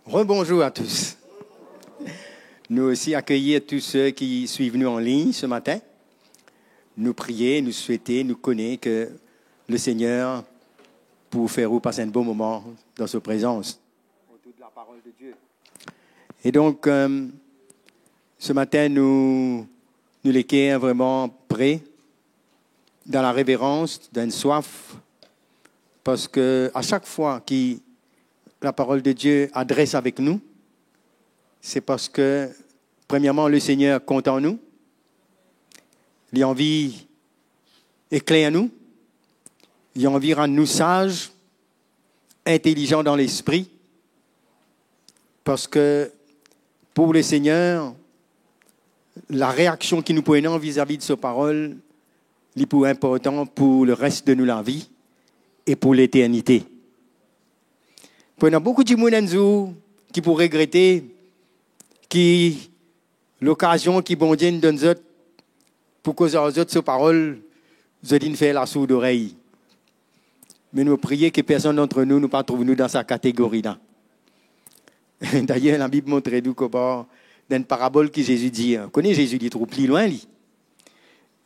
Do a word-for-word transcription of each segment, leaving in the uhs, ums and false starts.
Rebonjour à tous. Nous aussi accueillir tous ceux qui suivent nous en ligne ce matin. Nous prier, nous souhaiter, nous connaître que le Seigneur pour faire vous passer un bon moment dans sa présence. Autour de la parole de Dieu. Et donc, euh, ce matin, nous, nous les cœurs vraiment prêts, dans la révérence, dans une soif, parce que à chaque fois que la parole de Dieu adresse avec nous, c'est parce que, premièrement, le Seigneur compte en nous, il a envie éclaire nous, il a envie rendre nous sages, intelligents dans l'esprit, parce que pour le Seigneur, la réaction que nous prenons vis-à-vis de sa parole, li pou inportan pour le reste de nou lavi e pour l'éternité. Pou ena boukou dimoun enn zour ki pou regrete ki lokazion ki Bondie inn donn zot pou koz ar zot so parol, zot inn fer lasourdorey. Me nou priye ki personn dantre nou, nou pa trouv nou dan sa kategori la. Dayer, Labib montre nou kouma, dan enn parabol ki Zezi dir, kone Zezi li trouv pli lwin li.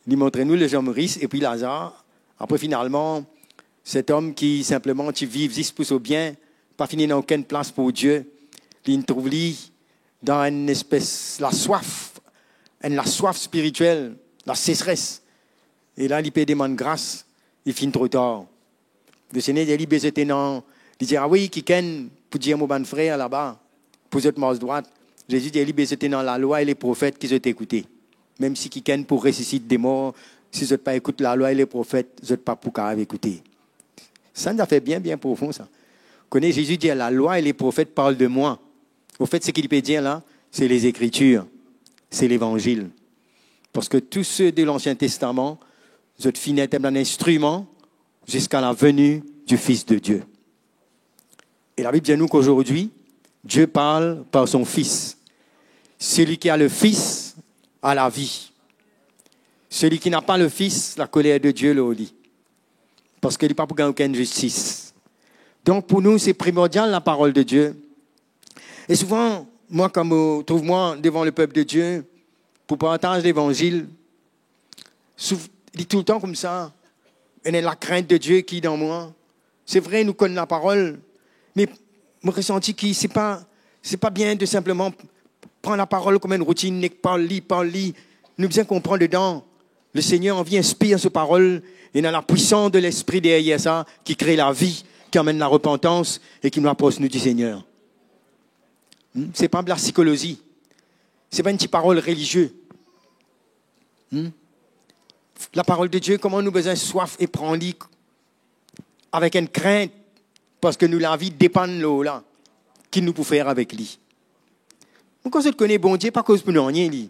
Li montre nou lezom ris epi Lazar. Apre, finalman, set om ki sinpleman ti viv zis pou so bien, pa finn ena okenn plas pou Die, li trouv li dan enn espes laswaf, enn laswaf spiritiel, lasesres. E la, li pe demann gras, li finn tro tar. Lesegner dir li, be zot ena, li dir, ah wi, kikenn pou dir mo bann frer laba pou zot mars drwat. Zezi dir li, be zot ena lalwa e leprofet ki zot ekoute. Mem si kikenn pou resisit de mor, si zot pa ekout lalwa e leprofet, zot pa pou kapav ekoute. Sa enn zafer bien, bien profon, sa. Kone Zezi dir, lalwa e leprofet parl de mwa. Anfet, seki li pe dir la, se Lezekritir, se Levanzil. Parski tou se de Lansien Testaman, zot finn et bann instriman ziska laveni di Fis de Die. E Labib dir nou ki azordi, Die parl par son Fis. Celui qui a le Fils a la vie. Celui qui n'a pas le Fils, lakoler de Die lor li. Parski li pa pou gagn okenn zistis. Donk, pou nou, se primordial, laparol de Die. E souvan, mwa, kan mo trouv mwa devan lepep de Die pou partaz Levanzil, souv-, li toultan koumsa, ena lakrint de Die ki dan mwa. Se vre, nou konn laparol, me mo resanti ki se pa, se pa bien de sinpleman pran laparol kouma enn routinn, nek parl li, parl li. Nou bizin konpran dedan, Lesegner anvi inspir so parol, ena lapwisans de Lespri deryer sa, ki kre lavi, ki amenn larepantans e ki nou apros nou di Segner. Hmm? Se pa de lasikolozi. Se pa enn ti parol relizie. Hmm? Laparol de Die, kouma nou bizin swaf e pran li avek enn krint, parski nou lavi depann lor la, ki nou pou fer avek li. Mo krwar zot kone Bondie pa koz pou nanye li.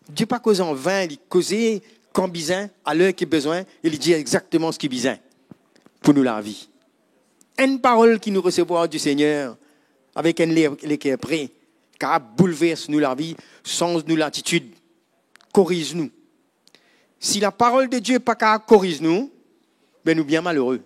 Die pa koz an vin, li koze kan bizin, aler ki bizin, e li dir exakteman seki bizin pou nou lavi. Enn parol ki nou resevwar di Segner avek enn le-, leker pre, kapav boulvers nou lavi, sanz nou latitid, koriz nou. Si laparol de Die pa kapav koriz nou, be nou bien malere.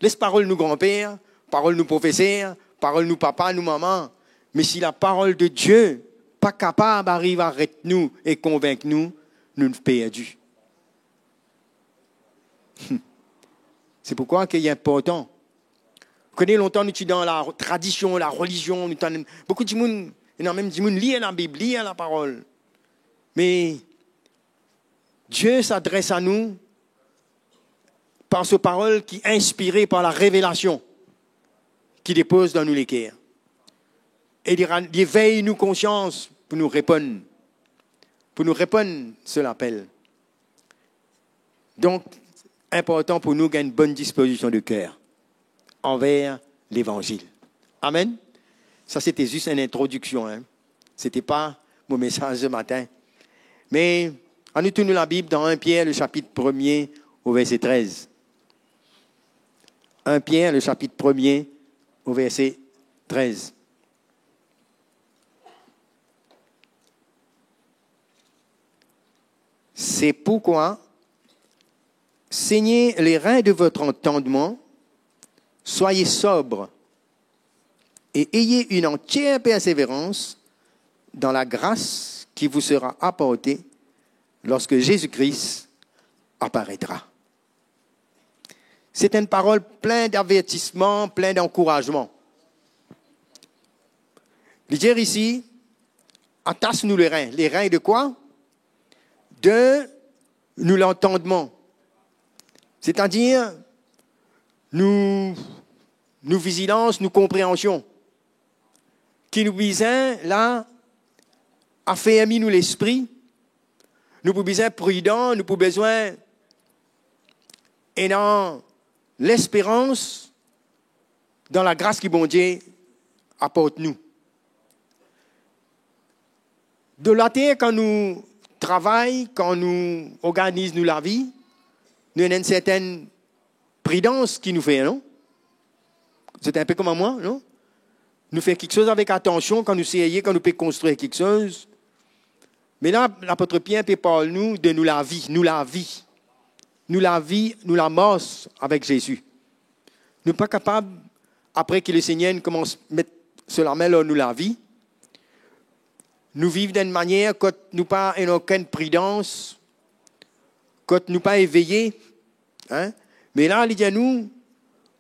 Les parol nou granper, parol nou profeser, parol nou papa, nou mama, me si laparol de Die pa kapav ariv aret nou e konvink nou, nou perdi. Se poukwa ki li inportan. Kone lontan nou ti dan latradision, larelizion, nou tann boukou dimoun, ena mem dimoun lir Labib, lir laparol. Me Die s'adresse à nous par so parol ki inspire par larevelasion ki depoz dan nou leker. E li ra-, li evey nou konsians pou nou reponn, pou nou reponn so lapel. Donk, inportan pou nou gagn bonn dispozision de ker anver Levanzil. Amen. Sa, sete zis enn introdiksion, hein. Sete pa mo mesaz se matin. Me, anou tourn nou Labib dan enn Pier, le sapit premie, o verse trez. Enn Pier, le sapit premie, o verse trez. C'est pourquoi, saignez les reins de votre entendement, Soyez sobre et ayez une entière persévérance dans la grâce qui vous sera apportée lorsque Jésus-Christ apparaîtra. C'est une parole pleine d'avertissement, pleine d'encouragement. Li dir isi, atas nou lerin. Lerin de kwa? De nou lantandman. Setadir, nou, nou vizilans, nou konpreansion. Ki nou bizin la afermi nou lespri, nou pou bizin pridan, nou pou bizin ena lesperans dan lagras ki Bondie aport nou. Dan later, kan nou travay, kan nou organiz nou lavi, nou ena enn sertenn pridans ki nou fer, non? Zot inpe kouma mwa, non? Nou fer kiksoz avek atansion, kan nou serye, kan nou pe konstrir kiksoz. Me la, lapot Pier pe parl nou de nou lavi, nou lavi. Nou lavi, nou lamars avek Zezi. Nou pa kapav, apre ki Lesegner inn koumans met so lame lor nou lavi, nou viv dan enn manier kot nou pa ena okenn pridans, kot nou pa eveye, hein? Me la, li dir nou,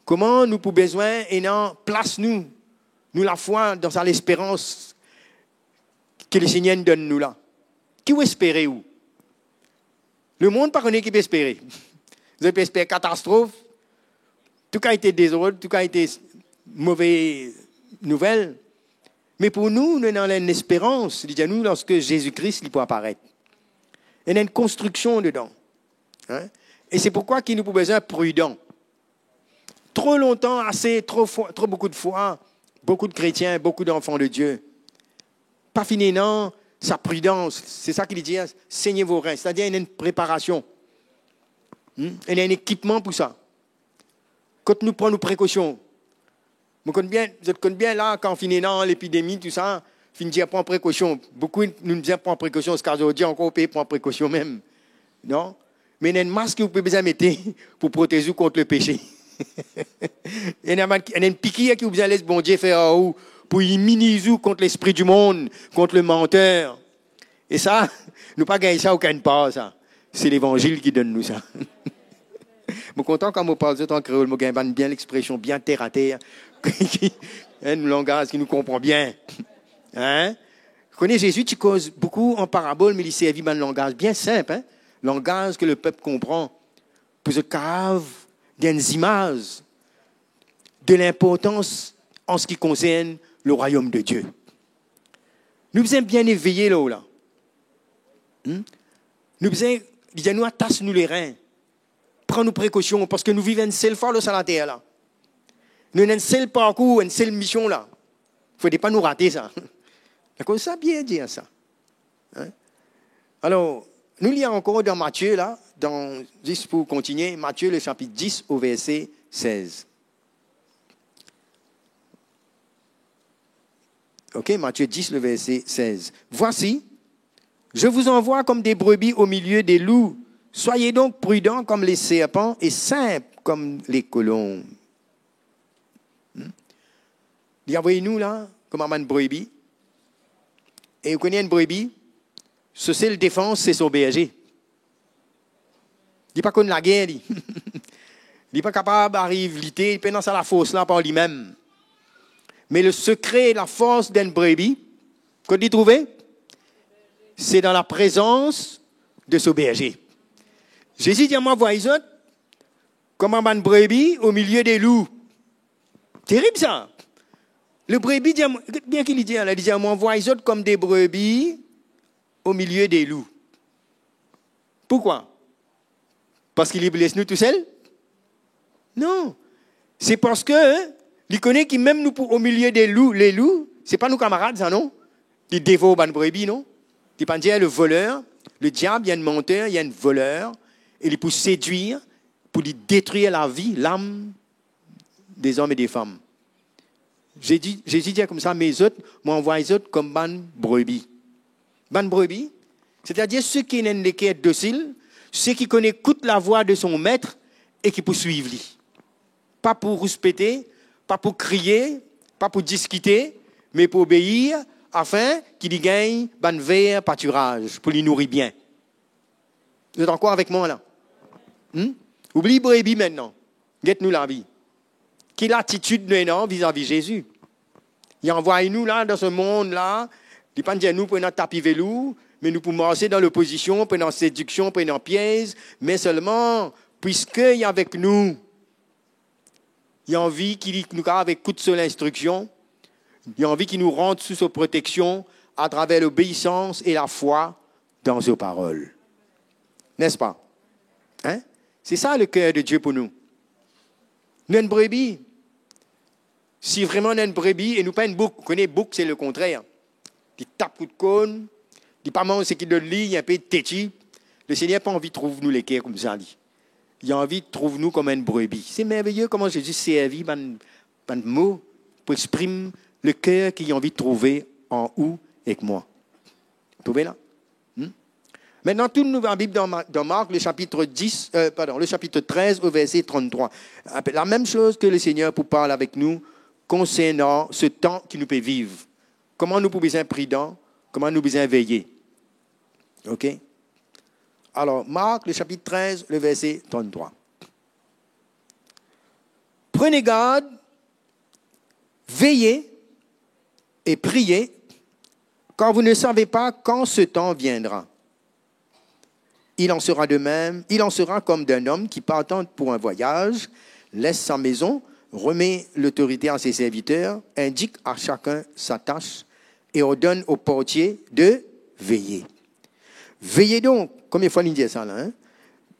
kouma nou pou bizin ena plas nou, nou lafwa dan sa lesperans ki Lesegner inn donn nou la. Ki ou espere ou? Lemond pa kone ki pe espere. Zot pe espere katastrof, tou kalite dezord, tou kalite move nouvel. Me pou nou, nou ena enn lesperans, li dir nou, lorske Zezi Kris, li pou aparet. Ena enn konstriksion dedan. Hein? E se poukwa ki nou pou bizin pridan. Tro lontan, ase, tro fwa, tro boukou de fwa, boukou de kretien, boukou d'enfants de Dieu pa finn ena sa pridans. Se sa ki li dir, saignez vos reins, setadir ena enn preparasion. Hmm? Ena enn ekipman pou sa. Kot nou pran nou prekosion. Mo konn bien, zot konn bien la, kan finn ena lepidemi, tou sa, finn dir pran prekosion. Boukou nou bizin pran prekosion, ziska zordi ankor pe pran prekosion mem. Non? Me ena enn mask ki ou pe bizin mete pou protez ou kont lepese. Ena enn, ena enn pikir ki ou bizin les Bondie fer ar ou pou iminiz ou kont lespri dimond, kont lemanter. E sa, nou pa gagn sa okenn par sa. Se Levanzil ki donn nou sa. Mo kontan kan mo parl zot an kreol, mo gagn bann bien lexpresion, bien ter a ter. Hein, nou langaz ki nou konpran bien. Hein? Kone Zezi ti koz boukou an parabol, me li servi bann langaz bien sinp, hein? Langaz ke lepep konpran, pou zot kapav gagn zimaz de linportans an se ki konsern le royaume de Dieu. Nou bizin bien eveye lor la. Hmm? Nou bizin, li dir nou atas nou lerin, pran nou prekosion, parski nou viv enn sel fwa lor sa later la. Nou ena enn sel parkour, enn sel mision la. Fode pa nou rate sa. Akoz sa bien dir sa. Hein? Alor, nou lir ankor dan Matie la, dan, zis pou kontinie, Matie le sapit dis o verse sez. Ok, Matthieu dix, le verset seize. Voici, je vous envoie comme des brebis au milieu des loups. Soyez donc prudents comme les serpents et simples comme les colombes. Hmm? Li avoy nou la, kouma bann brebi. E ou kone enn brebi, so sel defans, se so berze. Li pa konn lager, li. Li pa kapav ariv lite, li pena sa lafors la par limem. Me le sekre, lafors d'enn brebi, kot li trouve? Se dan laprezans de so berze. Zezi dir, mo anvoy zot kouma bann brebi o milie de lou. Terib sa. Le brebi dir, get bien ki li dir la, li dir, mo anvoy zot kouma de brebi o milie de lou. Poukwa? Parski li pou les nou tousel? Non. Se parski li kone ki mem nou pou o milie de lou, le lou, se pa nou kamarad sa, non? Li devor bann brebi, non? Li pa dir le voler, le diab, li enn manter, li enn voler, e li pou sedwir, pou li detrir lavi, lam de zom e de fam. Zezi, Zezi dir koumsa, me zot, mo anvoy zot kouma bann brebi. Bann brebi, setadir seki ena enn leker dosil, seki konn ekout lavwa de son met e ki pou swiv li. pa pou rouspete, pa pou kriye, pa pou diskite, me pou obeir, afin ki li gagn bann ver patiraz, pou li nouri bien. Zot ankor avek mwa la? Hmm? Oubli brebi mintnan. Get nou lavi. Ki latitid nou ena vizavi Zezi? Li anvway nou la dan se mond la, li pa dir nou pou ena tapi velour, me nou pou marse dan lopozision, pou ena sediksion, pou ena piez, me selman, pwiske li avek nou, li anvi ki li, nou kapav ekout so linstriksion, li anvi ki nou rant sou so proteksion atraver lobeisans e lafwa dan so parol. Nespa? Hein? Se sa leker de Die pou nou. Nou enn brebi. Si vreman nou enn brebi e nou pa enn bouk, ou kone bouk se lekontrer. Li tap kout korn, li pa manz seki donn li, li inpe teti. Lesegner pa anvi trouv nou leker koumsa li. Li anvi trouv nou kouma enn brebi. Se merveye kouma Zezi servi bann, bann mo pou exprim leker ki li anvi trouve an ou ek mwa. Trouve la? Hmm? Mintnan, tourn nou Labib dan Ma-, dan Mark, le chapitre dix, euh, pardon, le chapitre treize au verset trente-trois. Lamem soz ke Lesegner pou parl avek nou konsernan se tan ki nou pe viv. Kouma nou pou bizin pridan, kouma nou bizin veye. Ok? Alors, Marc, le chapitre treize, le verset trente-trois. Prenez garde, veillez et priez, car vous ne savez pas quand ce temps viendra. Il en sera de même, il en sera comme d'un homme qui, partant pour un voyage, laisse sa maison, remet l'autorité à ses serviteurs, indique à chacun sa tâche et ordonne au portier de veiller. Veillez donc, konbien fwa li dir sa la, hein?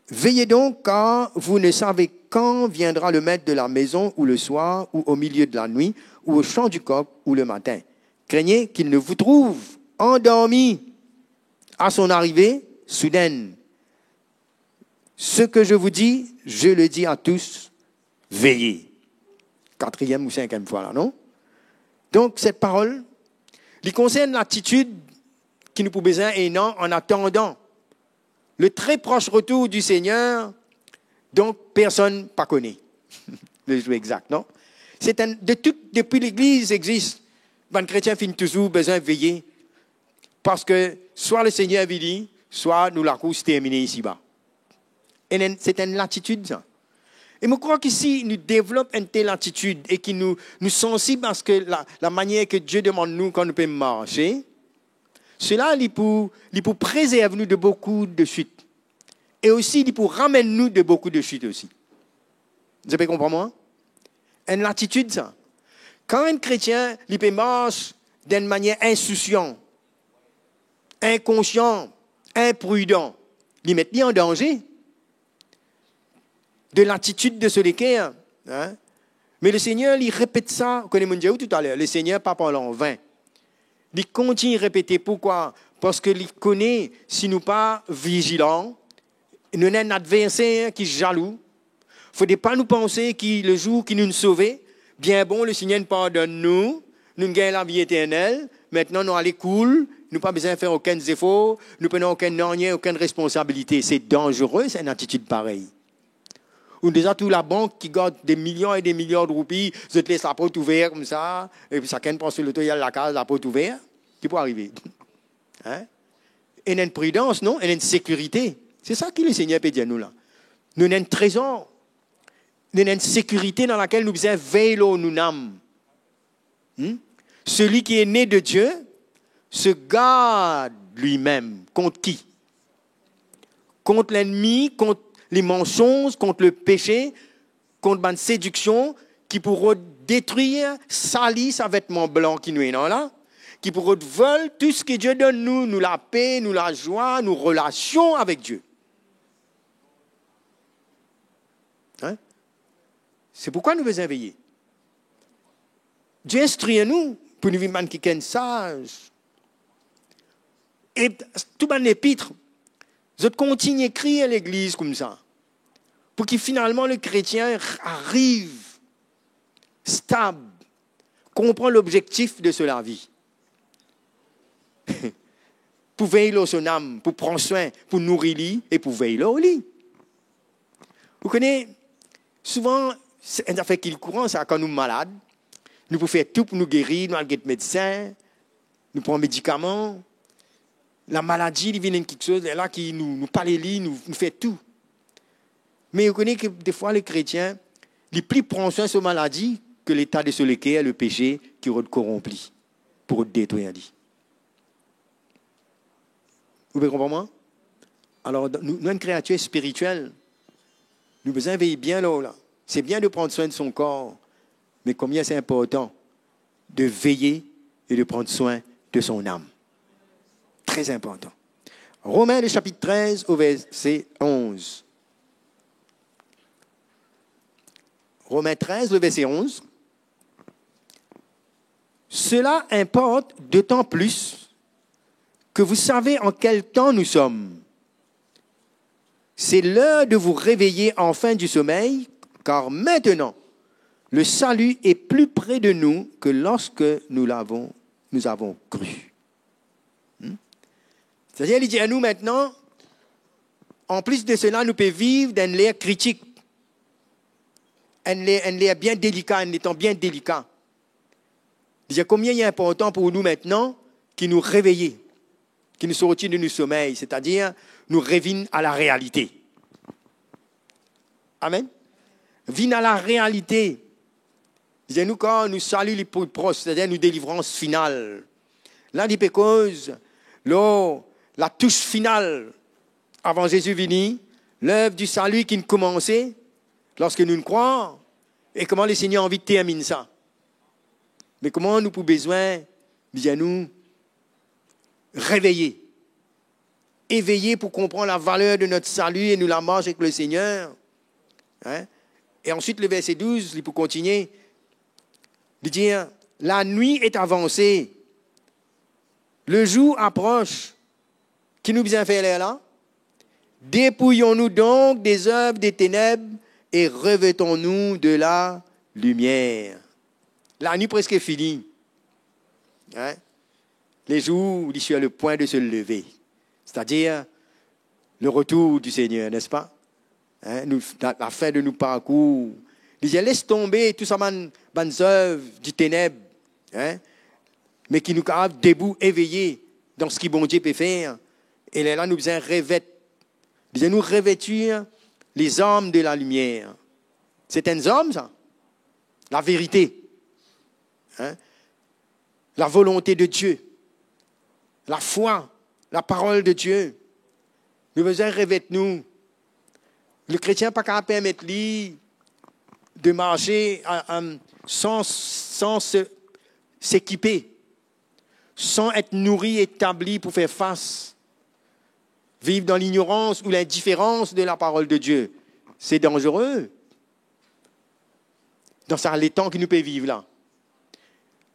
Veillez donc, car vous ne savez quand viendra le maître de la maison, ou le soir, ou au milieu de la nuit, ou au chant du coq, ou le matin. Craignez qu'il ne vous trouve endormi à son arrivée soudaine. Ce que je vous dis, je le dis à tous, veillez. Katriem ou sinkiem fwa la, non? Donk, set parol, li konsern latitid ki nou pou bizin ena an atandan le très proche retour du Seigneur, donk personn pa kone le zour exak, non? Se enn, de tou, depi Legliz existe, bann kretien finn touzour bizin veye, parski swa Lesegner vini, swa nou lakours termine isiba. E enn, se enn latitid sa. E mo krwar ki si nou devlop enn tel latitid e ki nou, nou sansib a seki la, lamanier ki Die demann nou kan nou pe marse, sela li pou, li pou prezerv nou de boukou de swit. E osi, li pou ramenn nou de boukou de swit osi. Zot pe konpran mwa? Enn latitid sa. Kan enn kretien, li pe mars dan enn manier insousyan, inkonsian, inpridan, li met li an danze de latitid de so leker, hein? Me Lesegner, li repet sa, ou kone monn dir ou toutaler, Lesegner pa parl an vin. Li kontign repete. Poukwa? Parski li kone si nou pa vizilan, nou ena enn adverser ki zalou. Fode pa nou panse ki lezour ki nou sove, bien bon, Lesegner inn pardonn nou, nou gagn lavi eternel, mintnan nou ale cool, nou pa bizin fer okenn zefor, nou pena okenn nanye, okenn responsabilite. Se danzere, sa, enn atitid parey. Ou deza trouv labank ki gard de miliar e de miliar de roupi, zot les laport ouver koumsa, epi sakenn pran so loto, li al lakaz, laport ouver, ki pou arive? Hein? Ena enn pridans, non? Ena enn sekirite. Se sa ki Lesegner pe dir nou la. Nou ena enn trezor. Nou ena enn sekirite dan lakel nou bizin vey lor nou nam. Hmm? Celui qui est né de Dieu se garde lui-même. Kont ki? Kont lennmi, kont lemansonz, kont lepese, kont bann sediksion ki pou rod detrir, sali sa vetman blan ki nou ena la, ki pou rod vol tou seki Die donn nou, nou lape, nou lazwa, nou relasion avek Die. Hein? Se poukwa nou bizin veye. Die instrir nou pou nou vinn bann kikenn saz. E tou bann lepit, zot kontign ekrir legliz koumsa, pou ki finalman lekretien ariv stab, konpran lobzektif de so lavi. Pou vey lor so nam, pou pran swin, pou nouri li e pou vey lor li. Ou kone, souvan, Se enn zafer ki kouran sa, kan nou malad, nou pou fer tou pou nou geri, nou al get medsin, nou pran medikaman. Lamaladi, li vinn enn kiksoz, lerla ki nou, nou pale li, nou, nou fer tou. Me ou kone ki defwa le kretien, li pli pran swin so maladi ke leta de so leker, lepese ki rod koronp li, pou rod detrir li. Ou pe konpran mwa? Alor, dan-, nou, nou enn kreatir spiritiel. Nou bizin vey bien lor la. Se bien de pran swin de son kor, me konbien se inportan de veye e de pran swin de son nam. Tre inportan. Romain, le chapitre treize, au verset onze. Romain treize, le verset onze. Cela importe d'autant plus que vous savez en quel temps nous sommes. C'est l'heure de vous réveiller enfin du sommeil, car maintenant, le salut est plus près de nous que lorsque nous l'avons, nous avons cru. Hmm? Setadir, li dir nou mintnan, anplis de sela, nou pe viv dan enn ler kritik, enn ler, enn ler bien delika, enn letan bien delika. Li dir, konbien li inportan pou nou mintnan ki nou reveye, ki nou sorti de nou somey, setadir nou revinn a larealite. Amen. Vinn a larealite. Li dir nou kan nou sali li pli pros, setadir nou delivrans final. La, li pe koz lor latous final avan Zezi vini, lev di sali ki'nn koumanse lorski nou krwar, e kouma Lesegner anvi terminn sa. Me kouma nou pou bizin, bizin nou reveye, eveye pou konpran lavaler de not sali e nou lamars ek Lesegner. Hein? E answit, le verse douz, li pou kontigne, li dir, "La nuit est avancée, le jour approche." Ki nou bizin fer lerla? "Dépouillons-nous donc des œuvres des ténèbres et revêtons-nous de la lumière." Lanwit preske fini. Hein? Le jour, il est sur le point de se lever. C'est-à-dire le retour du Seigneur, n'est-ce pas? Hein? Nou, la, lafin de nou parkour. Li dir, les tonbe tou sa bann, bann zev di teneb, hein? Me ki nou kapav debou, eveye dan seki Bondie pe fer. E lerla nou bizin revet, bizin nou revêtir les armes de la lumière. C'est enn zarm sa. Laverite. Hein? La volonté de Dieu. Lafwa, laparol de Dieu. Nou bizin revet nou. Le kretien pa kapav permet li de marse, a, a, san, san se, s'ekipe, san et nouri, etabli pou fer fas. Viv dan lignorans ou lindiferans de laparol de Dieu, se danzere. Dan sa letan ki nou pe viv la,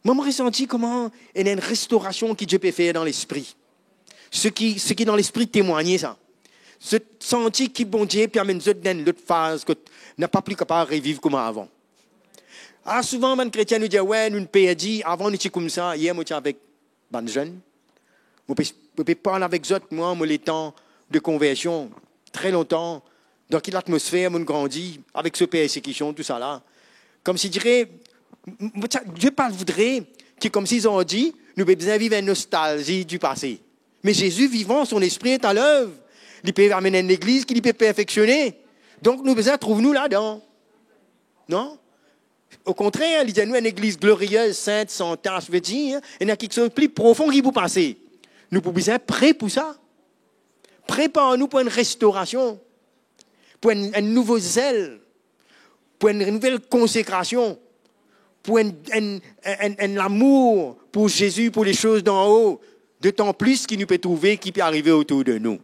mwa, mo resanti kouma ena enn restorasion ki Dieu pe fer dan lespri. Seki, seki dan lespri temwagne sa. Zot santi ki Bondie pe amenn zot dan enn lot faz kot napa pli kapav reviv kouma avan. Ah, souvan bann kretien nou dir, "We, nou perdi, avan nou ti koumsa." Yer mo ti avek bann zenn. Mo pe, mo pe parl avek zot, mwa, mo letan de konversion, tre lontan, dan ki latmosfer mo'nn grandi, avek so persekision, tousala. Koumsi dire, m-, m-, Dieu pa voudre ki koumsi zordi nou pe bizin viv enn nostalzi di pase. Me Zezi vivan, son Lespri est à l'œuvre. Li pe amenn enn legliz ki li pe perfeksione. Donk nou bizin trouv nou ladan. Non? Okontrer, li dir nou enn legliz gloriez, sint, san tas, vedir ena kiksoz pli profon ki pou pase. Nou pou bizin pre pou sa. Prepar nou pou enn restorasion, pou enn, enn nouvo zel, pou enn nouvel konsekrasion, pou enn, enn, enn, enn lamour pou Zezi, pou lesoz dan-o, dotan plis ki nou pe trouve ki pe arive otour de nou.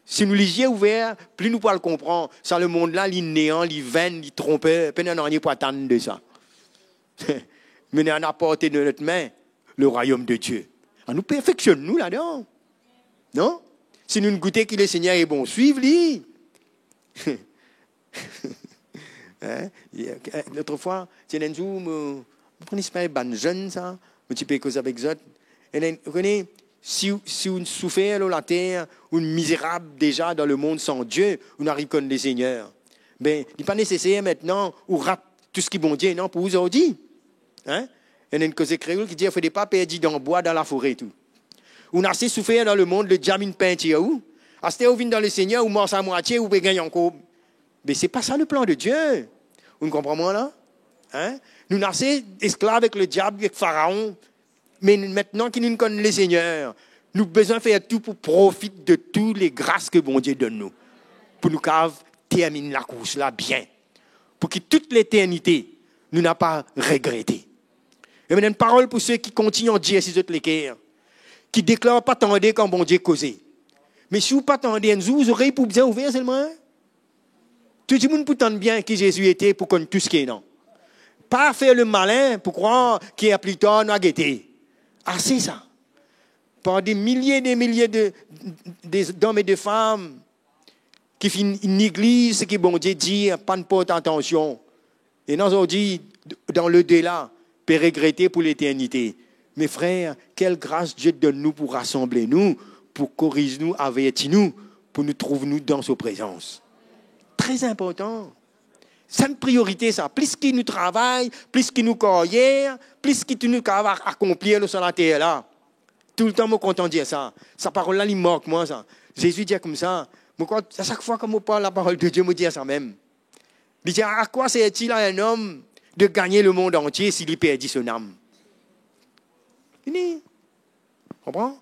Si nou lizie ouver, pli nou pou al konpran sa lemond la, li nean, li venn, li tronper, pena nanye pou atann de sa. Me nou ena porte dan nou lame le royaume de Dieu. Anou perfeksionn nou ladan. Non? Si nou goute ki Lesegner est bon, swiv li. Hein? Lot fwa, ti ena enn zour, mo, mo pran espri bann zenn sa, mo ti pe koz avek zot. E, ou kone, si, si ou'nn soufer lor later, ou'nn mizerab deza dan lemond san Die, ou'nn ariv konn Lesegner. Be, li pa neseser mintnan ou rat tou seki Bondie ena pou ou zordi. Hein? Ena enn koze kreol ki dir, fode pa perdi dan bwa, dan lafore tou. Ou'nn ase soufer dan lemond, lediab inn pintir ou. Aster ou vinn dan Lesegner, ou mars amwatie, ou pe gagn ankor. Me se pa sa leplan de Die. Ou'nn konpran mwa la? Hein? Nou'nn ase esklav ek lediab, ek Faraon. Me aster ki nou'nn konn Lesegner, nou bizin fer tou pou profit de tou le gras ke Bondie donn nou, pou nou kav terminn lakours la bien, pou ki tou leternite nou napa regrete. E mo ena enn parol pou seki kontign andirsi zot leker, ki deklar pa tande kan Bondie koze. Me si ou pa tande, enn zour ou zorey pou bizin ouver selman, hein? Tou dimoun pou tann bien ki Zezi ete, pou konn tou seki ena. Pa fer lemalin pou krwar ki a pli tar nou a gete. Ase sa. Par de milie, de milie de, de, dom e de fam ki finn negliz seki Bondie dir, pa'nn port atansion. Ena zordi, dan ledela, pe regrete pou leternite. Me frer, kel gras Die donn nou pou rasanble nou, pou koriz nou, averti nou, pou nou trouv nou dan so prezans. Tre inportan. Sa enn priorite sa. Plis ki nou travay, plis ki nou karyer, plis ki tou nou kav akonplir lor sa later la. Toultan mo kontan dir sa. Sa parol la, li mark mwa sa. Zezi dir koumsa, mo krwar, a sak fwa kan mo parl laparol de Die, mo dir sa mem. Li dir, à quoi sert-il à un homme de gagner le monde entier si li perdi son âme? Fini. Konpran?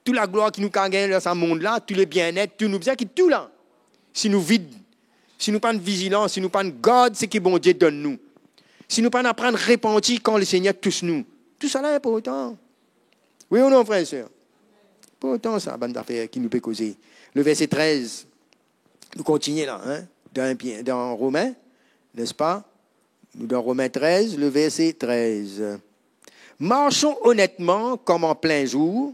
Tou laglwar ki nou kav gagn dan sa mond la, tou le bienet, tou, nou bizin kit tou la. Si nou vid, si nou pa'nn vizilan, si nou pa'nn gard seki Bondie donn nou, si nou pa'nn aprann repanti kan Lesegner tous nou, tousala inportan. Wi ou non, frer e ser? Inportan sa, bann zafer ki nou pe koze. Le verse trez, nou kontigne la, hein, dan enn Pie-, dan Romin, nespa? Nou dan Romin trez, le verse trez. Marchons honnêtement comme en plein jour,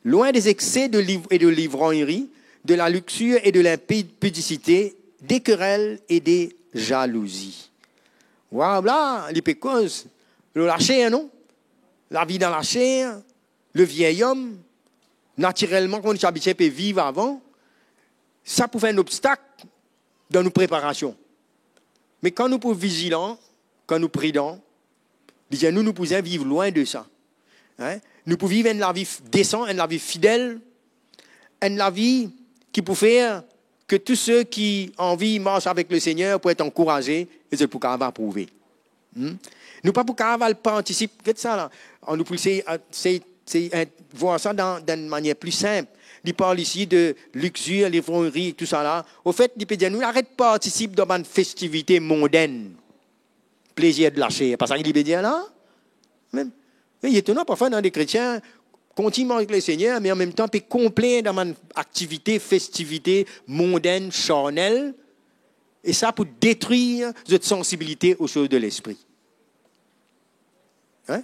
loin des excès de liv-, et de l'ivrognerie, de la luxure et de l'impudicité, des querelles et des jalousies. Waw, la, li pe koz lor laser, non? Lavi dan laser, le vieil homme, natirelman, kouma nou ti abitie pe viv avan, sa pou fer enn obstak dan nou preparasion. Me kan nou pou vizilan, kan nou pridan, li dir nou, nou pou bizin viv lwin de sa. Hein? Nou pou viv enn lavi f-, desan, enn lavi fidel, enn lavi ki pou fer ke tou seki anvi mars avek Lesegner pou et ankouraze e zot pou kav aprouve. Hmm? Nou pa pou kav al partisip, get sa la. An nou pou sey, sey, sey, eh, vwar sa dan, dan enn manier pli sinp. Li parl isi de lixir, livrognerie, tousala. Anfet, li pe dir nou, aret partisip dan bann festivite mondenn. Plezir de laser. Pa sa ki li pe dir la? Mem. Me etonan, parfwa, ena de kretien kontign mars avek Lesegner, me anmemtan pe konpli dan bann aktivite, festivite mondenn, sarnel, e sa pou detrir zot sansibilite aux choses de l'esprit. Hein?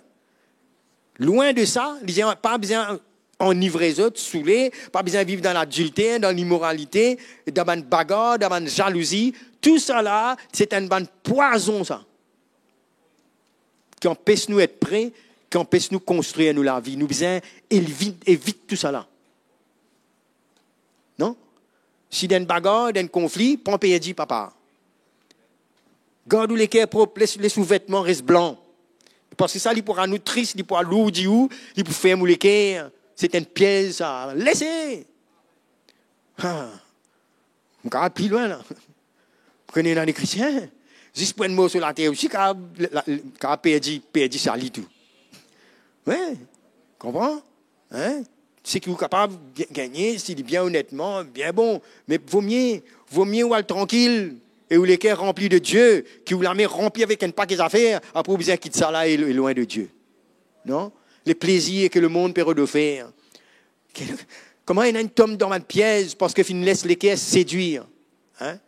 Lwin de sa, li dir, pa bizin anivre zot, soule, pa bizin viv dan ladilter, dan limoralite, dan bann bagar, dan bann zalouzi. Tousala, se enn bann pwazon sa, ki anpes nou et pre, ki anpes nou konstrir nou lavi. Nou bizin evit, evit tousala. Non? Si dan enn bagar, dan enn konfli, pa perdi, papa. Gard ou leker prop, les, les ou vetman res blan. Parski sa, li pou rann ou tris, li pou alourdi ou, li pou ferm ou leker. Se enn piez sa. Lese! Ha! Mo kav al pli lwin la. Mo kone ena de kretien, zis pou enn morso later osi, kav, la, kav perdi, perdi sali tou. Wi, konpran? Hein? Seki ou kapav ga-, gagne, si li bien onetman, bien bon. Me vomie, vomie ou al trankil e ou leker ranpli de Die, ki ou lame ranpli avek enn pake zafer, apre ou bizin kit sa la e, e lwin de Die. Non? Les plaisirs que le monde peut offrir. Kouma ena enn tom dan bann piez, parski finn les leker sedwir. Hein?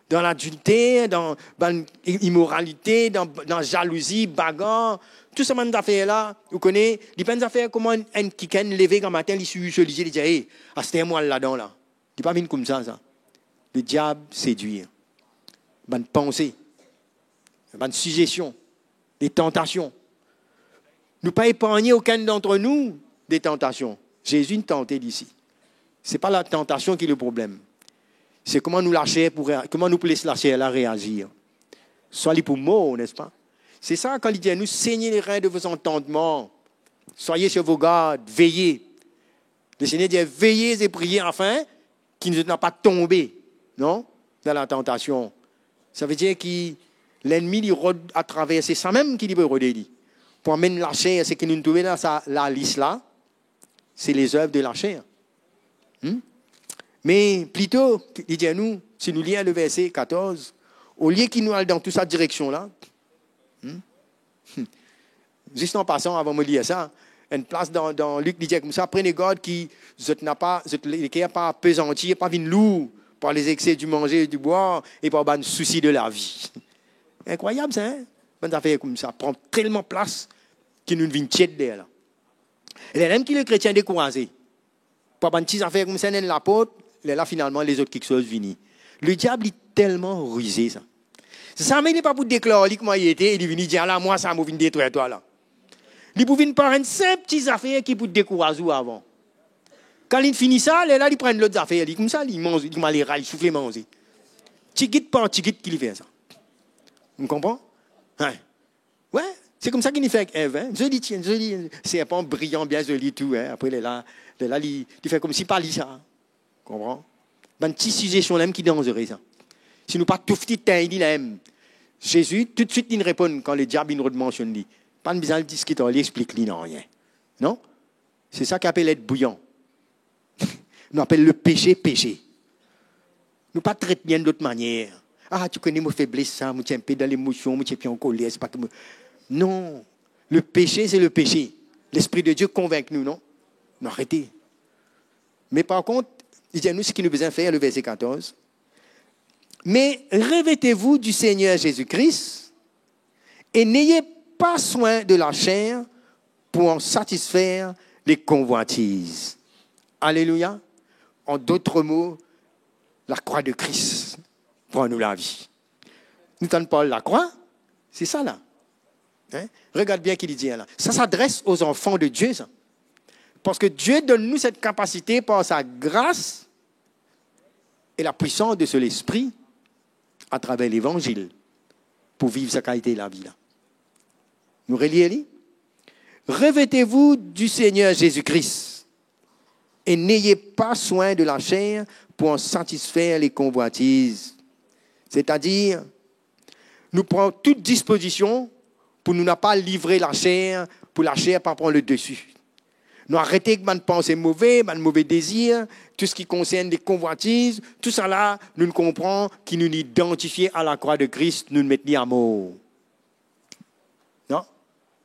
Dan ladilter, dan bann i-, imoralite, dan, dan zalouzi, bagar, tou sa bann zafer la, ou kone, li pa enn zafer kouma enn, enn kikenn leve gramatin, li swiy so lizie, li dir, "Hey, aster mo al ladan la." Li pa vinn koumsa, sa. Lediab sedwir. Bann panse, bann sizesion, de tantasion. Nou pa epargne okenn dantre nou de tantasion. Zezi inn tante li isi. Se pa latantasion ki le problem. Se kouma nou laser pou rea-, kouma nou pou les laser la reazir. Swa li pou mor, nespa? Se sa, kan li dir nou, saignez les reins de vos entendements, soyez sur vos gardes, veillez. Le Seigneur dit, veillez et priez afin ki nou napa tonbe, non, dan latantasion. Savedir ki lennmi, li rod atraver, se sa mem ki li pe rode li, pou amenn laser. Seki nou trouve dan sa lalis la, se lezev de laser. Hmm? Me plito, li dir nou, si nou lir le verse katorz, olie ki nou al dan tou sa direksion la, hmm? Zis an pasan, avan mo lir sa, enn plas dan, dan Lik, li dir koumsa, prenez garde ki zot napa, zot leker pa apezanti, pa vinn lour par les excès du manger et du boire et par bann sousi de lavi. Inkrwayab sa, hein? Bann zafer koumsa pran telman plas ki nou vinn tiet derla. E lerla mem ki lekretien dekouraze par bann ti zafer koumsa, enn laport, lerla finalman lezot kiksoz vini. Lediab, li telman rize sa. Zame li pa pou deklar li kouma li ete, e li vini dir, ala mwa sa, mo vinn detrir twa la. Li pou vinn par enn sinp ti zafer ki pou dekouraz ou avan. Kan li fini sa, lerla li pran lot zafer, li koumsa, li manz, li malera, li soufle manze. Tigit par tigit ki li fer sa. Ou konpran? Hein? Wi, se koumsa ki li fer ek Ev, hein? Zoli, ti, zoli serpan, briyan, bien zoli tou, hein? Apre lerla, lerla li, li fer koumsi pa li sa. Konpran? Bann ti sizesion la mem ki danzere sa. Si nou pa touf li, tegn li la mem. Zezi toutswit linn reponn kan lediab inn rod mansionn li. Pa'nn bizin diskit ar li, explik li nanye. Non? Se sa ki apel et bouyan. Nou apel lepese, pese. Nou pa tret li enn lot manier. Ah, tu connais mo febles sa, mo ti inpe dan lemosion, mo ti inpe ankoler, se pa ki mo... Non. Lepese, se lepese. Lespri de Die konvink nou, non? Nou arete. Me par kont, li dir nou seki nou bizin fer, le verse katorz. Mais revêtez-vous du Seigneur Jésus-Christ et n'ayez pas soin de la chair pour en satisfaire les convoitises. Alelouya. En d'autres mots, lakrwa de Kris pran nou lavi. Nou tann parl lakrwa, se sa la. Hein? Regard bien ki li dir la. Ça s'adresse aux enfants de Dieu, ça. Parce que Dieu donne nous cette capacité par sa grâce et la puissance de son Esprit à travers l'évangile pour vivre sa kalite lavi la. Nou relir li. Revêtez-vous du Seigneur Jésus-Christ et n'ayez pas soin de la chair pour en satisfaire les convoitises. C'est-à-dire, nou pran tou dispozision pou nou napa livre laser, pou laser pa pran ledesi. Nou arete ek bann panse move, bann move dezir, tou seki konsern lekonvwatiz, tousala, nou konpran ki nou idantifie a lakrwa de Kris, nou met li amor. Non?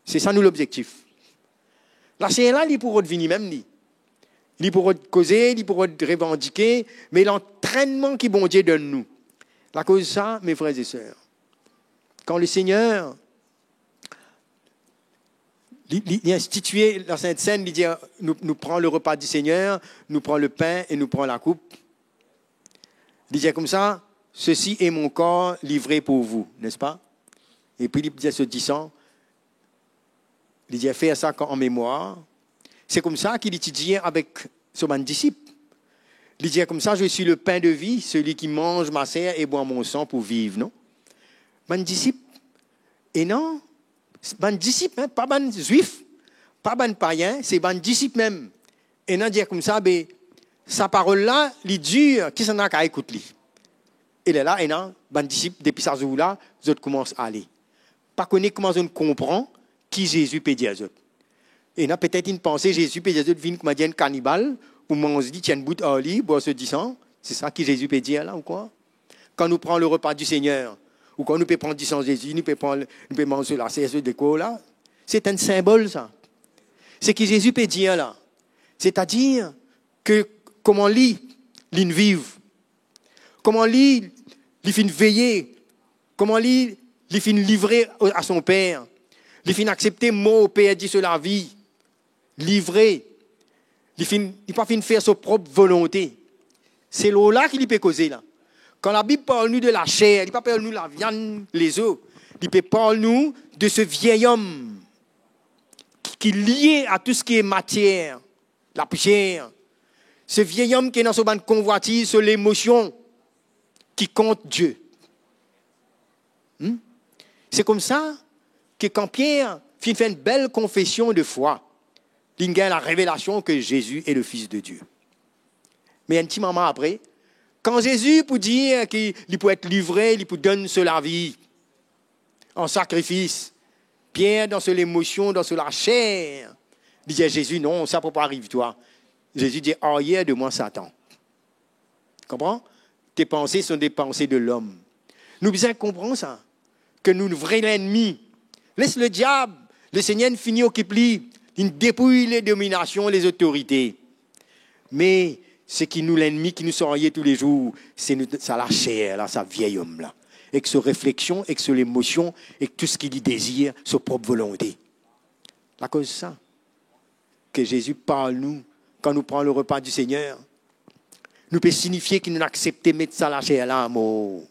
Se sa nou lobzektif. Laser la, li pou rod vini mem li. Li pou rod koze, li pou rod revandike, me lantrennman ki Bondie donn nou. Lakoz sa, mes frères et sœurs, kan Lesegner, li, li, li institie Lasint Senn, li dir, nou, nou pran lerepa di Segner, nou pran lepin e nou pran lakoup. Li dir koumsa, ceci est mon corps livré pour vous, n'est-ce pas? Epi li dir so disan, li dir, faites ça en mémoire. Se koumsa ki li ti dir avek so bann disip. Li dir koumsa, je suis le pain de vie, celui qui mange ma chair et boit mon sang pour vivre, non? Bann disip, e non, bann disip, hein, pa bann Zwif, pa bann payin, se bann disip mem. Ena dir koumsa, be, sa parol la, li dir, kisannla kav ekout li? E lerla, ena bann disip, depi sa zour la, zot koumans ale. Pa kone kouma zot konpran ki Zezi pe dir zot. Ena petet inn panse Zezi pe dir zot vinn kouma dir enn kanibal, pou manz li, tir enn bout ar li, bwar so disan. Se sa ki Zezi pe dir la, ou kwa? Kan nou pran lerepa di Segner, ou kan nou pe pran disan Zezi, nou pe pran, nou pe manz so laser, so lekor la, se enn sinbol sa. Seki Zezi pe dir la, setadir ke kouma li, linn viv, kouma li, li finn veye, kouma li, li finn livre a son Per, li finn aksepte mor, perdi so lavi, livre, li finn, li pa finn fer so prop volonte. Se lor la ki li pe koze la. Kan Labib parl nou de laser, li pa parl nou laviann, lezo. Li pe parl nou de se viey om ki, ki lie a tou seki matier, lapiser. Se viey om ki ena so bann konvwatiz, so lemosion ki kont Die. Hmm? Se koumsa, ke kan Pier finn fer enn bel konfesion de fwa, linn gagn larevelasion ke Zezi e le Fis de Die. Me enn ti moman apre, kan Zezi pou dir ki li pou et livre, li pou donn so lavi an sakrifis, Pier, dan so lemosion, dan so laser, li dir Zezi, "Non, sa pou pa ariv twa." Zezi dir, "Arrière de moi, Satan." Konpran? Tes pensées sont des pensées de l'homme. Nou bizin konpran sa, ke nou vre lennmi, les le diab, Lesegner inn fini okip li, linn depouy le dominasion, lezotorite. Me seki nou lennmi ki nou sarye toulezour, se nou, sa laser la, sa vie om la, ek so refleksion, ek so lemosion, ek tou seki li dezir, so prop volonte. Lakoz sa, ke Zezi parl nou kan nou pran le repa di Segner, nou pe sinifie ki nou aksepte met sa laser la amor.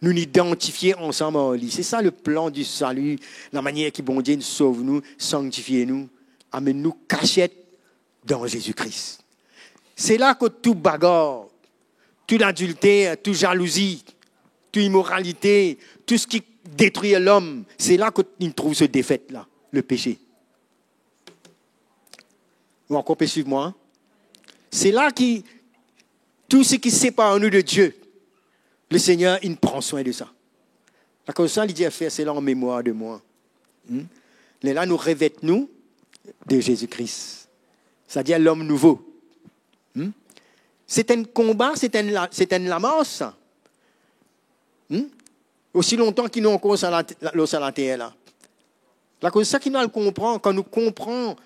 Nou idantifie ansam ar li. Se sa le plan di sali, lamanier ki Bondie inn sov nou, sanktifie nou, amenn nou kasiet dan Zezi Kris. Se la kot tou bagar, tou ladilter, tou zalouzi, tou imoralite, tou seki detrir lom, se la kot nou trouv so defet la, le pese. Ou ankor pe swiv mwa? Se la ki tou seki separ nou de Die, Lesegner inn pran swin de sa. Lakoz sa, li dir, "Fer sela an memwar de mwa." Hmm? Lerla nou revet nou de Zezi Kris. Savedir lom nouvo. Hmm? Se enn konba, se enn la-, se enn lamars sa. Hmm? Osi lontan ki nou ankor sa la, la, lor sa later la. Lakoz sa ki nou al konpran, kan nou konpran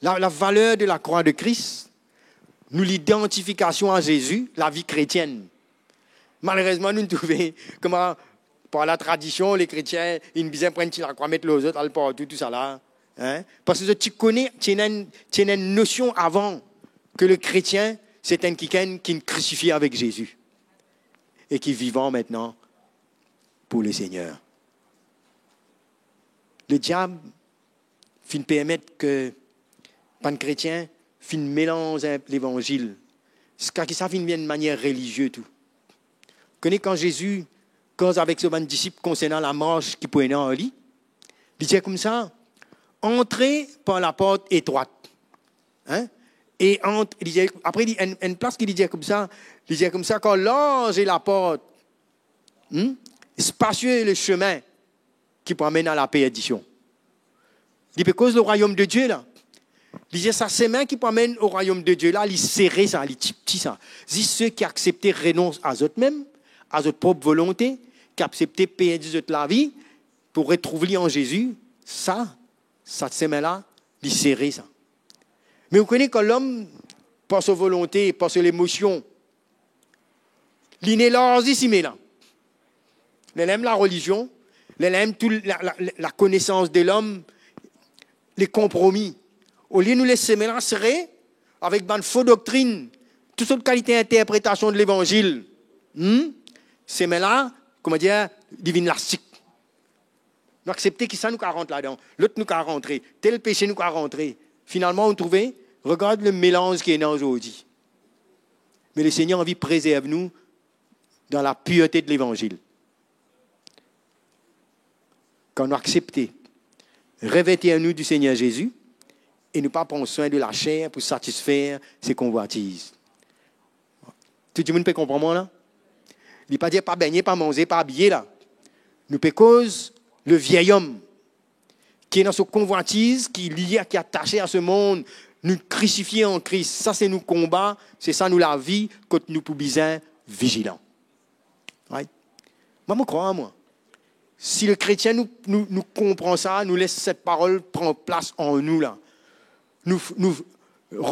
la, lavaler de lakrwa de Kris, nou lidantifikasion a Zezi, lavi kretienn. Malerezman, nou trouve kouma, par latradision, le kretien, inn bizin pran enn ti lakrwa, met lor zot, al partou, tousala. Hein? Parski zot ti kone, ti ena enn, ti ena enn nosion avan ke le kretien, se enn kikenn ki krisifie avek Zezi e ki vivan aster pou Lesegner. Le diab finn permet ke bann kretien finn melanz levanzil, ziska ki sa finn vinn manier relizie tou. Kone kan Zezi koz avek so bann disip konsernan lamars ki pou ena ar li, li dir koumsa, "Antre par laport etrwat." Hein? E ant-, li dir, apre li, enn, enn plas ki li dir koumsa, li dir koumsa, "Kar larz e laport, hmm, spasie le semin ki pou amenn a laperdision." Li pe koz le rwayom de Die la. Li dir sa semin ki pou amenn o rwayom de Die la, li sere sa, li tipti sa. Zis seki aksepte renons a zot mem, a zot prop volonte, ki aksepte perdi zot lavi pou retrouv li an Zezi, sa, sa semin la, li sere sa. Me ou kone kan lom, par so volonte, par so lemosion, li inn elarzi semin la. Lerla mem larelizion, lerla mem tou la, la, la, lakonesans de lom, le konpromi. Olie nou les semin la sere avek bann fo doktrin, tou sort kalite interpretasion de levanzil, hmm? Semin la, kouma dir, li vinn lastik. Nou aksepte ki sa nou kapav rant ladan, lot nou kapav rantre, tel pese nou kapav rantre. Finalman, ou trouve, regard le melanz ki ena azordi. Me Lesegner anvi prezerv nou dan lapirte de levanzil. Kan nou aksepte revetir nou di Segner Zezi e nou pa pran swin de laser pou satisfer se konvwatiz. Tou dimoun pe konpran mwa la? Li pa dir pa begne, pa manze, pa abiye la. Nou pe koz le viey om ki ena so konvwatiz, ki lie, ki atase a se mond, nou krisifie an Kris. Sa se nou konba, se sa nou lavi, kot nou pou bizin vizilan. Right? Mwa, mo krwar, mwa, si le kretien nou, nou, nou konpran sa, nou les set parol pran plas an nou la. Nou, nou,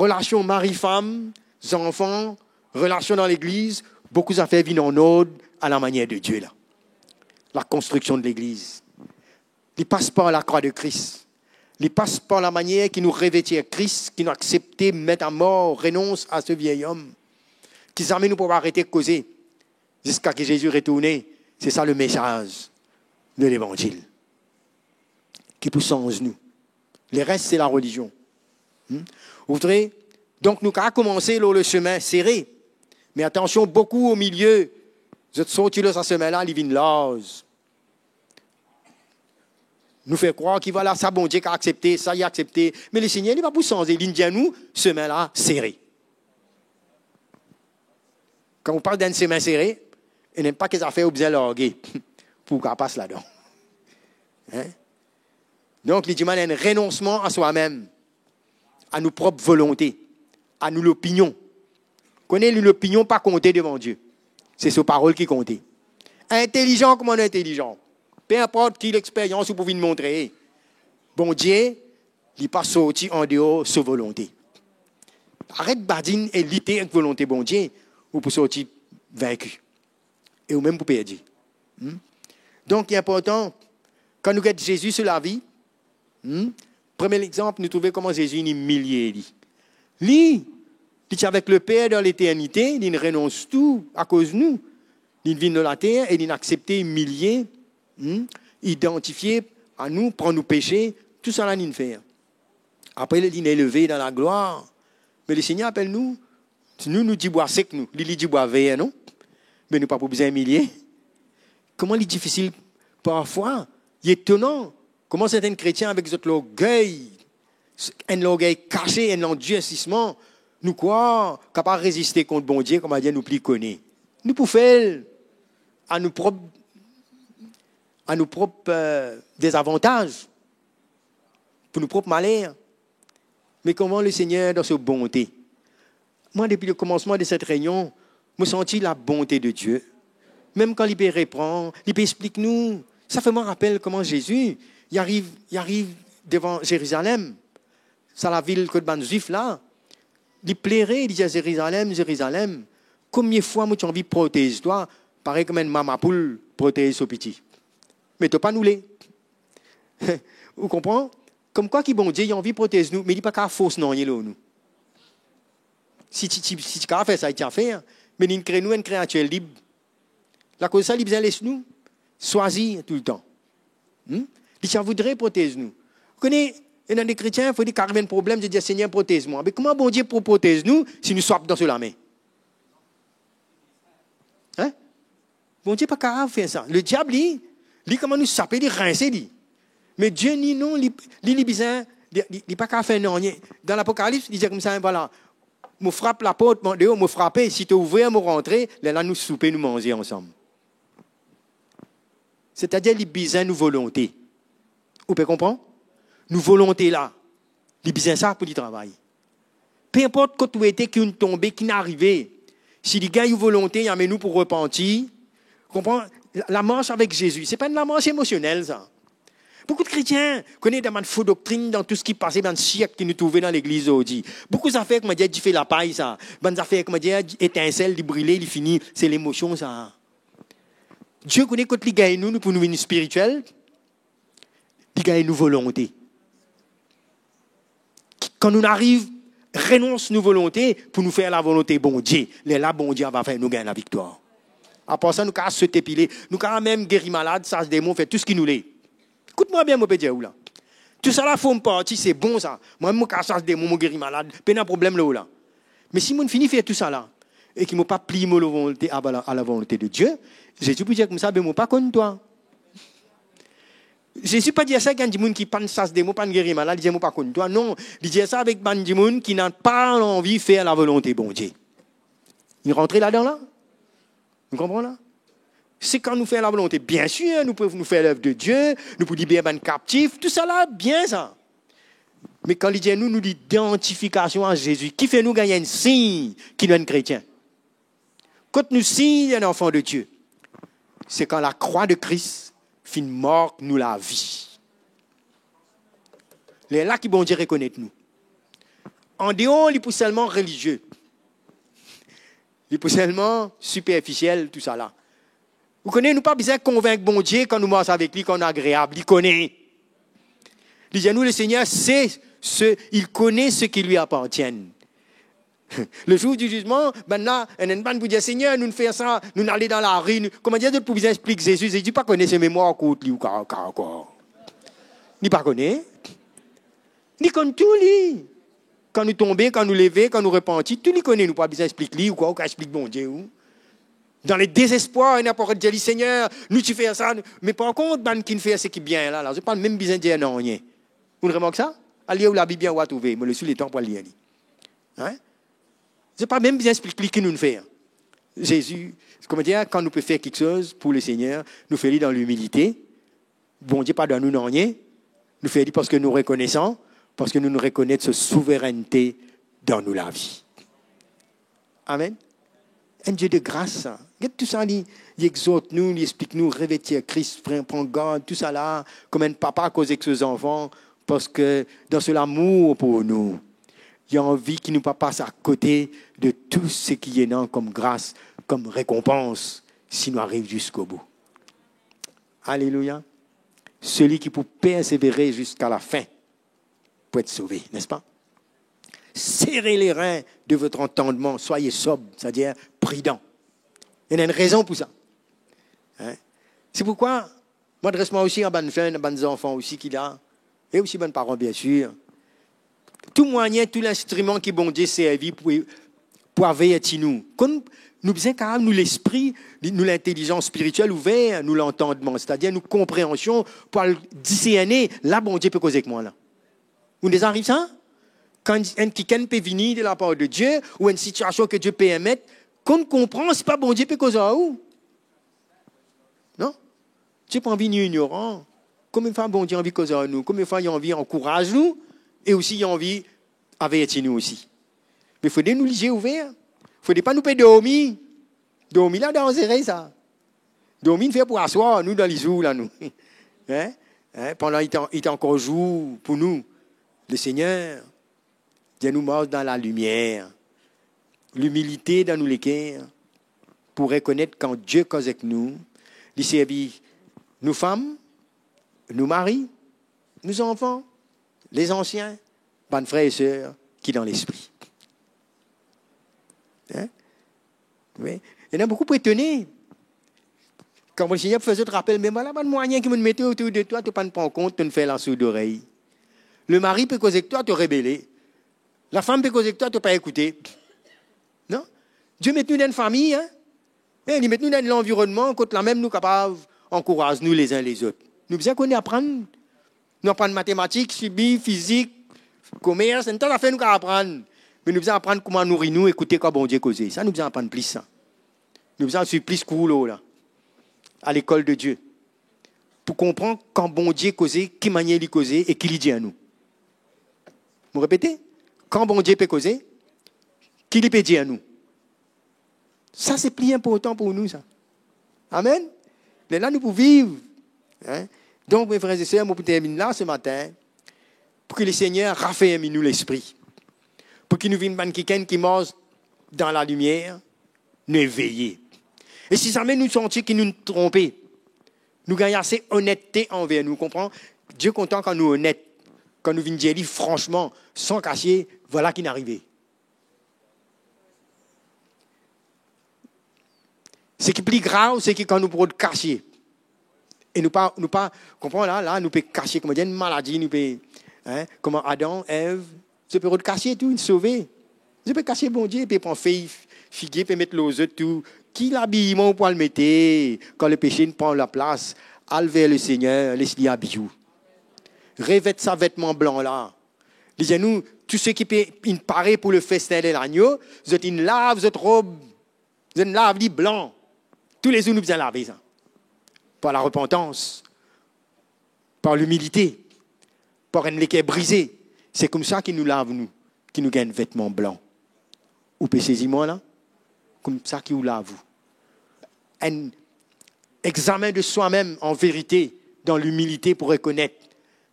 relasion mari, fam, zanfan, relasion dan legliz, boukou zafer vinn an ord a lamanier de Die la. Lakonstriksion de legliz. Li pas par lakrwa de Kris. Li pas par lamanier ki nou revetir Kris, ki nou aksepte met amor, renons a se viey om, ki zame nou pou pa arete koze, ziska ki Zezi retourne. Se sa le mesaz de levanzil ki pou sanz nou. Leres, se larelizion. Hmm? Ou trouve, donk nou kapav koumanse lor le semin sere. Me atansion, boukou o milie, zot sorti lor sa semin la, li vinn larz. Nou fer krwar ki, vwala, sa Bondie ka aksepte, sa li aksepte. Me Lesegner, li pa pou sanze, li dir nou, semin la sere. Kan ou pas dan enn semin sere, ena enn pake zafer ou bizin large pou ou kapav pas ladan. Hein? Donk, li dimann enn renonsman a swamem, a nou prop volonte, a nou lopinion. Kone, nou lopinion pa konte devan Die. Se so parol ki konte. Intelizan kouma nou intelizan, pe inport ki lexperyans ou pou vinn montre, Bondie, li pa sorti andeor so volonte. Aret badinn e lite ek volonte Bondie, ou pou sorti vinki. E ou mem pou perdi. Hmm? Donk, li inportan, kan nou get Zezi so lavi, hmm, premie lexanp, nou trouve kouma Zezi inn imilie li. Li, li ti avek Leper dan leternite, li'nn renons tou akoz nou. Li'nn vinn lor later e li'nn aksepte imilie, hmm, idantifie a nou, pran nou pese, tousala li'nn fer. Apre, li'nn eleve dan laglwar. Me Lesegner apel nou, nou, nou dibwa sek nou, li, li dibwa ver, non? Me nou pa pou bizin imilie. Kouma li difisil parfwa, li etonan, kouma sertin kretien avek zot lorgey, enn lorgey kase, enn landirsisman, nou krwar kapav reziste kont Bondie, kouma dir nou pli kone. Nou pou fer a nou prop, a nou prop, eh, dezavantaz, pou nou prop maler. Me kouma Lesegner dan so bonte. Mwa, depi lekomansman de set reynion, mo santi labonte de Die. Mem kan li pe repran, li pe explik nou, sa fer mwa rapel kouma Zezi, li ariv, li ariv devan Zerizalem, sa lavil kot bann Zwif la, li plere, li dir, "Zerizalem, Zerizalem, komie fwa mo ti anvi protez twa, parey kouma enn mama poul protez so piti. Me to pa noule." Ou konpran? Komkwa ki Bondie, li anvi protez nou, me li pa kapav fors nanye lor nou. Si ti, ti, si ti kapav fer sa, li ti a fer, me li'nn kre nou enn kreatir lib. Lakoz sa, li bizin les nou swazir toultan. Hmm? Li ti a voudre protez nou. Ou kone, ena de kretien, fode ki ariv enn problem, zot dir, "Segner, protez mwa." Me kouma Bondie pou protez nou si nou swap dan so lame? Hein? Bondie pa kapav fer sa. Lediab, li, li kouma nou sape, li rinse li. Me Die, li non, li, li, li bizin, li, li, li pa kapav fer nanye. Dan Lapokalips, li dir koumsa, "Vwala, mo frap laport, mo deor, mo frape, si to ouver, mo rantre, lerla nou soupe, nou manze ansam." Setadir, li bizin nou volonte. Ou pe konpran? Nou volonte la, li bizin sa pou li travay. Pe inport kot ou ete, ki ou'nn tonbe, ki'nn arive, si li gagn ou volonte, li amenn ou pou repanti, konpran? La, lamars avek Zezi, se pa enn lamars emosionel, sa. Boukou de kretien, kone, dan bann fo doktrinn, dan tou seki pase, bann siek ki nou trouve dan legliz zordi. Boukou zafer, kouma dir, dife lapay, sa. Bann zafer, kouma dir, etinsel, li brile, li fini. Se lemosion, sa. Die kone kot li gagn nou, nou pou nou vinn spiritiel, li gagn nou volonte. Kan nou ariv renons nou volonte pou nou fer lavolonte Bondie, lerla Bondie ava fer nou gagn laviktwar. Apar sa, nou kapav sote pile, nou kapav mem geri malad, sas demon, fer tou seki nou le. Ekout mwa bien, mo pe dir ou la. Tousala form parti, se bon sa. Mwa, mo kapav sas demon, mo geri malad, pena problem lor la. Me si mo'nn fini fer tousala, e ki mo pa pliy mo lavolonte, a la, a lavolonte de Die, Zezi pou dir koumsa, "Be mo pa konn twa." Zezi pa dir sa ek bann dimoun ki pa'nn sas demon, pa'nn geri malad, li dir, "Mo pa konn twa." Non, li dir sa avek bann dimoun ki napa anvi fer lavolonte Bondie. Li rantre ladan la? Nou konpran la? Se kan nou fer lavolonte, biensir, nou pou, nou fer lev de Die, nou pou liber bann kaptif, tousala bien sa. Me kan li dir nou, nou lidantifikasion a Zezi, ki fer nou gagn enn sign ki nou enn kretien. Kot nou sign enn anfan de Die? Se kan lakrwa de Kris finn mark nou lavi. Lerla ki Bondie rekonet nou. Andeor, li pou selman relizie. Li pou selman siperfisiel, tousala. Ou kone, nou pa bizin konvink Bondie kan nou mars avek li, kan nou agreab, li kone. Li dir nou, "Le Seigneur sait ce, il connaît ce qui lui appartiennent." Le jour du jugement, bann la, enn, enn bann pou dir, "Seigneur, nou'nn fer sa, nou'nn ale dan lari, nou," kouma dir, zot pou bizin explik Zezi, Zezi pa kone so memwar kourt li ou ka, ka, ka. Li pa kone. Li konn tou, li. Kan nou tonbe, kan nou leve, kan nou repanti, tou li kone, nou pa bizin explik li, ou kwa, ou ka explik Bondie, ou. Dan le dezespwar, ena parol dir li, "Segner, nou ti fer sa, nou..." Me par kont, bann ki finn fer seki bien la, la, zot pa mem bizin dir nanye. Ou remark sa? Al lir ou Labib bien, ou a trouve. Mo les ou letan pou al lir li. Hein? Zot pa mem bizin explik li ki nou fer. Zezi, kouma dir, kan nou pe fer kiksoz pou Lesegner, nou fer li dan limilite. Bondie pa donn nou nanye, nou fer li parski nou rekonesan, parski nou, nou rekonet so souverennte dan nou lavi. Amen. Enn Die de gras, sa. Get tou sa, li, li exort nou, li explik nou, revetir Kris, pran, pran gard, tou sa la, kouma enn papa koz ek so zanfan, parski dan so lamour pou nou, li anvi ki nou pa pas akote de tou seki ena kom gras, kom rekonpans, si nou ariv ziska bou. Alelouya. Seli ki pou persevere ziska lafin pou et sove, n'est-ce pas? Serrez les reins de votre entendement, soyez sobre, c'est-à-dire prudent. Ena enn rezon pou sa. Hein? Se poukwa mo adres mwa osi a bann zenn, a bann zanfan osi ki la, e osi bann paran, bien sir. Tou mwayin, tou linstriman ki Bondie servi pou, pou averti nou. Kan nou bizin kapav, nou lespri, nou lintelizans spiritiel ouver, nou lantandman, setadir nou konpreansion, pou al diserne, la Bondie pe koz ek mwa la. Ou deza ariv sa? Kan enn kikenn pe vini de lapar de Die, ou enn sitiasion ki Die permet, kan konpran, se pa Bondie pe koz ar ou. Non? Ti pa anvi nou ignoran. Konbien fwa Bondie anvi koz ar nou, konbien fwa li anvi ankouraz nou, e osi li anvi averti nou osi. Me fode nou lizie ouver. Fode pa nou pe dormi. Dormi la danzere sa. Dormi nou fer pou aswar, nou dan lizour la nou. Hein? Hein? Pandan li ti an-, li ti ankor zour pou nou. Lesegner dir nou mars dan lalimier. Limilite dan nou leker pou rekonet kan Die koz ek nou, li servi nou fam, nou mari, nou zanfan, lezansien, bann frer e ser ki dan lespri. Hein? Wi. Ena boukou pou etone. Kan Lesegner pou fer zot rapel, me vwala bann mwayin ki mo'nn mete otour de twa, to pa'nn pran kont, to'nn fer lasourdorey. Lemari pe koz ek twa, to rebele. Lafam pe koz ek twa, to pa ekoute. Non? Die met nou dan enn fami, hein? E li met nou dan enn lanvironnman kot lamem nou kapav ankouraz nou lezin lezot. Nou bizin kone aprann. Nou aprann matematik, simi, fizik, komers, enn ta zafer nou kapav aprann. Me nou bizin aprann kouma nouri nou, ekoute kan Bondie koze. Sa nou bizin aprann plis sa. Nou bizin al swiv plis kour lor la. A lekol de Die. Pou konpran kan Bondie koze, ki manier li koze e ki li dir nou. Mo repete, kan Bondie pe koze, ki li pe dir nou. Sa se pli inportan pou nou sa. Amen. Lerla nou pou viv. Hein? Donk, me frer e ser, mo pou terminn la se matin, pou ki Lesegner rafermi nou lespri, pou ki nou vinn bann kikenn ki mars dan lalimier, nou eveye. E si zame nou santi ki nou tronpe, nou gagn ase onette anver nou, konpran? Die kontan kan nou onet, kan nou vinn dir li fransman, san kase, vwala ki'nn arive. Seki pli grav, seki kan nou pe rod kase. E nou pa, nou pa, konpran la, la, nou pe kase, kouma dir, enn maladi, nou pe, hein, kouma Adam, Ev, zot pe rod kase tou, inn sove. Zot pe kase Bondie, pe pran fey figi, pe met lor zot tou. Ki labiman ou pou al mete, kan lepese inn pran laplas? Al ver Lesegner, les li abiy ou. Revet sa vetman blan la. Li dir nou, tou seki pe, inn pare pou le festin de lagno, zot inn lav zot rob, zot inn lav li blan. Toulezour nou bizin lave sa. Par larepantans, par limilite, par enn leker brize. Se koumsa ki nou lav nou, ki nou gagn vetman blan. Ou pe sezi mwa la? Koumsa ki ou lav ou. Enn examen de swa mem an verite, dan limilite pou rekonet.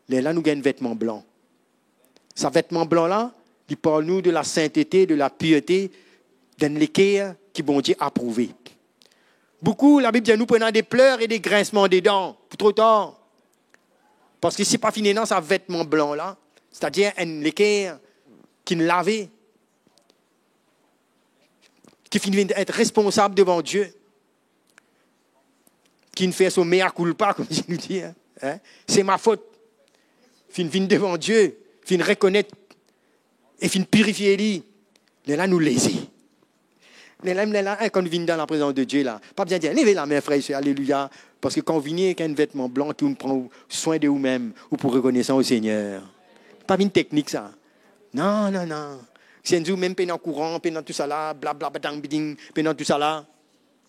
Lerla nou gagn vetman blan. Sa vetman blan la, li parl nou de lasintete, de lapirte, d'enn leker ki Bondie aprouve. Boukou, Labib dir nou pou ena de pler e de grinsman dedan, pou tro tar. Parski si pa finn ena sa vetman blan la, setadir enn leker ki'nn lave, ki finn vinn et responsab devan Die, ki'nn fer so mea culpa, kouma nou dir, hein? Se ma fot. Finn vinn devan Die, finn rekonet e finn pirifie li. Lerla nou leze. Lerla, lerla, eh, kan nou vinn dan laprezans de Die la, pa bizin dir, "Leve lame, frer e ser, aleluya." Parski kan ou vini ek enn vetman blan ki ou pran swin de oumem, ou pou rekonesan o Segner. Pa vinn teknik sa. Non, non, non. Si enn zour mem pena kouran, pena tousala, blabla, badang, biding, pena tousala.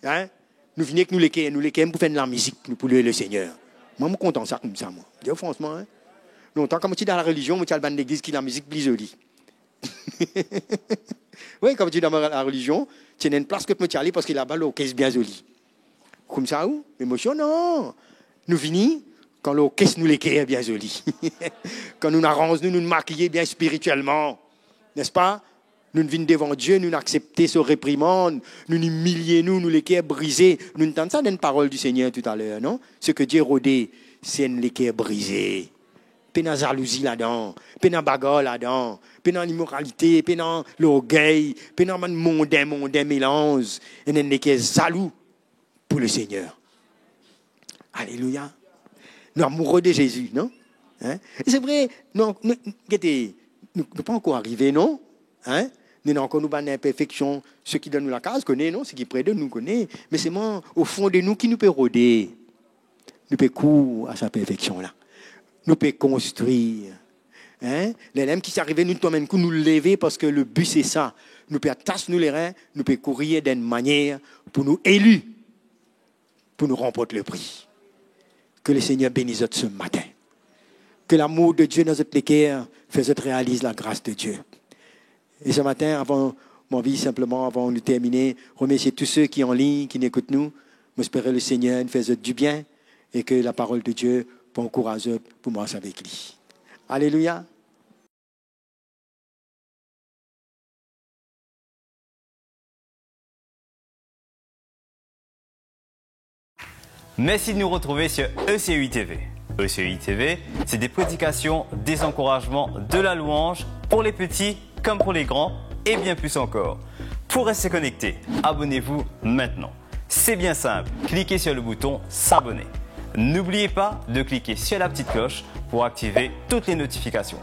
Hein? Nou vini ek nou leker, nou leker pou fer enn lamizik, nou pou lwe Lesegner. Mwa, mo kontan sa koumsa, mwa. Dir fransman, hein? Lontan, kan mo ti dan larelizion, mo ti al bann legliz ki lamizik pli zoli. Wi, kan mo ti dan larelizion, ti ena enn plas kot mo ti ale, parski laba lorkes bien zoli. Koumsa ou, emosion, non. Nou vini, kan lorkes nou leker bien zoli. Kan nou aranz nou, nou makiye bien spirituelman. Nespa? Nou vinn devan Die, nou aksepte so reprimann, nou imilie nou, nou leker brize. Nou tann sa dan parol di Segner toutaler, non? Seki Die rode, se enn leker brize. Pena zalouzi ladan, pena bagar ladan, pena limoralite, pena lorgey, pena bann monden, monden melanz, enn, enn leker zalou pou Lesegner. Aleluya. Nou amoure de Zezi, non? Hein? E se vre, nou, nou, gete, nou, nou pa ankor arive, non? Hein? Nou ena ankor nou bann inperfeksion, seki dan nou lakaz kone, non? Seki pre de nou kone, me selman o fon de nou ki nou pe rode. Nou pe kour a sa perfeksion la. Nou pe konstrir. Hein? Lerla mem ki ti arive, nou tonm enn kou, nou leve, parski le bi se sa. Nou pe atas nou lerin, nou pe kourir dan enn manier pou nou eli, pou nou ranport le pri. Ke Lesegner beni zot se matin. Ke lamour de Die dan zot leker fer zot realiz lagras de Die. E se matin, avan, mo anvi sinpleman, avan nou termine, remersie tou seki an lign, ki ekout nou. Mo espere Lesegner inn fer zot dibien e ke laparol de Die pou ankouraz zot pou mars avek li. Aleluya. Merci de nous retrouver sur E C U I T V. E C U I T V, c'est des prédications, des encouragements, de la louange pour les petits comme pour les grands et bien plus encore. Pour rester connecté, abonnez-vous maintenant. C'est bien simple, cliquez sur le bouton s'abonner. N'oubliez pas de cliquer sur la petite cloche pour activer toutes les notifications.